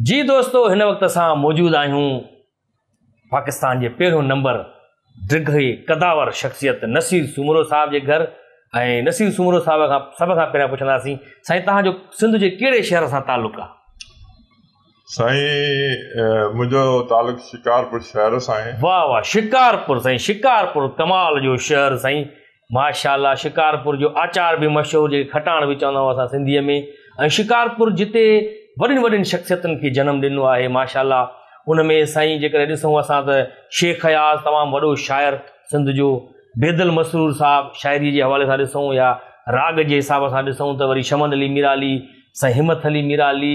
جي دوستو هن وقت اسان موجود آهيون پاڪستان جي پهريون نمبر ڊگهي قداور شخصيت نصير سومرو صاحب جي گهر ۽ نصير سومرو صاحب کان سڀ کان پهريان پڇنداسين سائين توهان جو سنڌ جي ڪهڙي شهر سان تعلق آهي؟ سائين منهنجو تعلق شڪارپور شهر سان آهي. واه واه شڪارپور سائين شڪارپور ڪمال جو شهر سائين ماشاءالله شڪارپور جو آچار به مشهور جيڪي کٽاڻ به چوندا آهيون اسان سنڌيء ۾ ۽ شڪارپور جتي وڏين وڏين شخصيتن کي جنم ڏنو آهي ماشاءالله ان ۾ سائين جيڪڏهن ڏسون اسان ته شيخ اياز تمام وڏو شاعر سنڌ جو بيدل مسرور صاحب شاعري جي حوالي سان ڏسون يا راڳ جي حساب سان ڏسون ته وري شمن علي ميرالي سائين همت علي ميرالي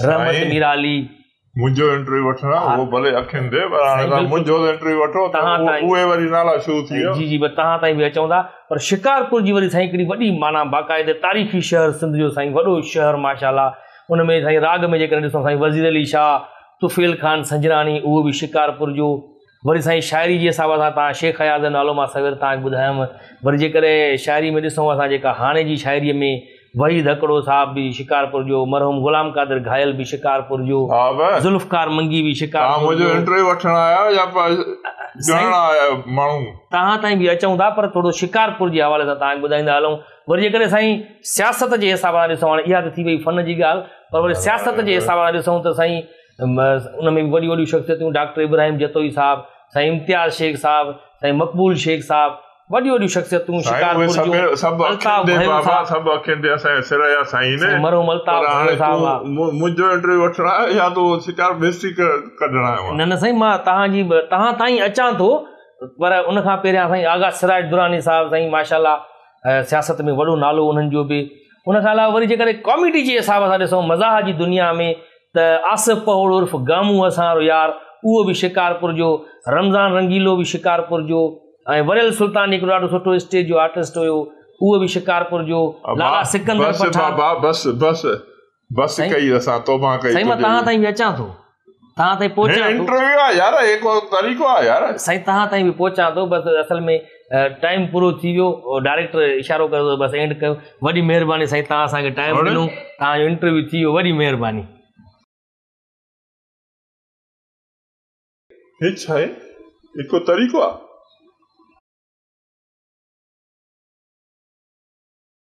رحمت ميرالي منهنجو انٽرويو وٺڻ آ اهو ڀلي اکين تي پر هاڻي توهان منهنجو ته انٽرويو وٺو ته اهي وري نالا شروع ٿي ويا. جي جي بس توهان تائين به اچون ٿا پر شڪارپور جي وري سائين هڪڙي وڏي معنيٰ باقاعده تاريخي شهر سنڌ جو سائين وڏو شهر ماشاءالله ان ۾ سائين راڳ ۾ جيڪڏهن ڏسون سائين وزير علي شاهه طفيل خان سنجراڻي اهو به شڪارپور جو وري سائين شاعري جي حساب سان توهان شيخ اياز جو نالو مان سوير توهان کي ٻڌايم وري جيڪڏهن شاعري ۾ ڏسون اسان جيڪا هاڻي جي شاعري ۾ وحيد هڪڙو صاحب به شڪارپور جو مرحوم غلام قادر گهايل به شڪارپور جو ذوالفقار منگي به شڪارپور جو. توهان منهنجو انٽرويو وٺڻ آيا آهيو يا ڄاڻڻ آيا آهيو ماڻهو. توهان تائين به اچون ٿا پر ٿورو شڪارپور جي حوالي سان توهان کي ٻڌائيندا هلون وري جيڪڏهن سائين سياست جي حساب سان ڏسون هاڻي اها ته ٿي وئي فن جي ڳالهه پر وري سياست جي حساب سان ڏسون ته سائين ان ۾ به وڏيون وڏيون شخصيتون ڊاڪٽر ابراهيم جتوئي صاحب، سائين امتياز شيخ صاحب، سائين مقبول شيخ صاحب وڏيون وڏيون شخصيتون شڪارپور جون الطاف ڀيو صاحب سڀ اکين تي اسان جي سر جا سائين سائين مرحوم الطاف ڀيو صاحب آ. منهنجو انٽرويو وٺڻ آيو يا تون شڪارپور هسٽري ڪڍڻ آيو آهين. نه نه سائين مان توهان جي توهان تائين اچان ٿو پر ان کان پهريان سائين آغا سراج دراني صاحب سائين ماشاءالله سياست ۾ وڏو نالو انهن جو به ان کان علاوه وري جيڪڏهن ڪاميڊي جي حساب سان ڏسون مزاح جي دنيا ۾ ته آصف پهوڙ عرف گامون اسان وارو يار اهو به شڪارپور جو، رمضان رنگيلو به شڪارپور جو ۽ وريل سلطاني هڪڙو ڏاڍو سٺو اسٽيج جو آرٽسٽ هيو اهو به شڪارپور جو، لالا سڪندر پٺاڻ. بس بابا بس بس بس ڪئي اسان توبه ڪئي. سائين مان توهان تائين به اچان ٿو. توهان تائين پهچان ٿو. انٽرويو آ يار هي ڪو طريقو آ يار. سائين توهان تائين به پهچان ٿو بس اصل ۾ ٽائيم پورو ٿي ويو ڊائريڪٽر اشارو ڪيو ته بس اينڊ ڪيو وڏي مهرباني سائين توهان اسان کي ٽائيم ڏنو توهان جو انٽرويو ٿي ويو وڏي مهرباني. هي ڇا آهي هي ڪو طريقو آ.